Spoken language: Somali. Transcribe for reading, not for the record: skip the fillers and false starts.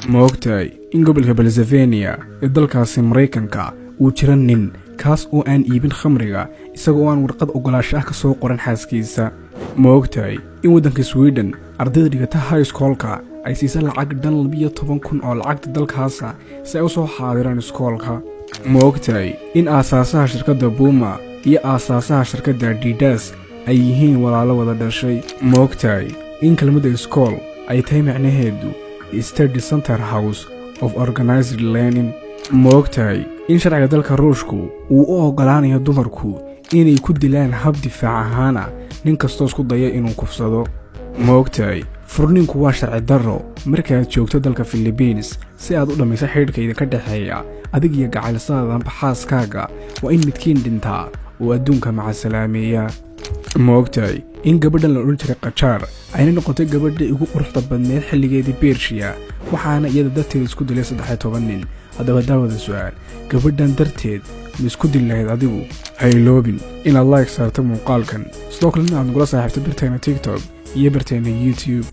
Ma ogtahay in gobolka Pennsylvania ee dalkaasi Maraykanka uu jiro nin kaas oo aan iibin khamriga isaga oo aan warqad ogolaansho ah ka soo qoran xaaskiisa? Ma ogtahay in waddanka Sweden ardayda dhigata high schoolka ay siisa lacag dhan 12,000 oo lacagta dalkaasa si ay u soo xaadiraan iskoolka? Ma ogtahay in aasaasaha shirkadda Puma iyo aasaasaha shirkadda Adidas ay yihiin walaalo wada dhashay? Ma ogtahay in kelmadda iskool ay tahay macnaheedu Study Center House of Organized Learning? Ma ogtahay in sharciga dalka Ruushku uu u oggolaanayo dumarku inay ku dilaan hab difaac ahaana nin kastoo isku daya inuu kufsado? Ma ogtahay furniinku waa sharci darro markaaad joogto dalka Philibiins? Si aad u dhammayso xidhiidhka idinka dhexeeya adig iyo gacalisadaada amba xaaskaaga, waa in midkiin dhintaa oo adduunka macasalaameeya. Ma ogtahay in gabadhan la odhan jiray Qajaar ayna noqotay gabadha ugu quruxda badneed xilligeedii Bershiya, waxaana iyada darteed isku dilay 13 nin? Haddaba daawada, su-aal: gabadhan darteed ma isku dili lahayd adigu? Ha iloobin inaad like saarto muuqaalkan, sidoo kale in aad nagula saaxiibto barteena TikTok iyo barteena YouTube.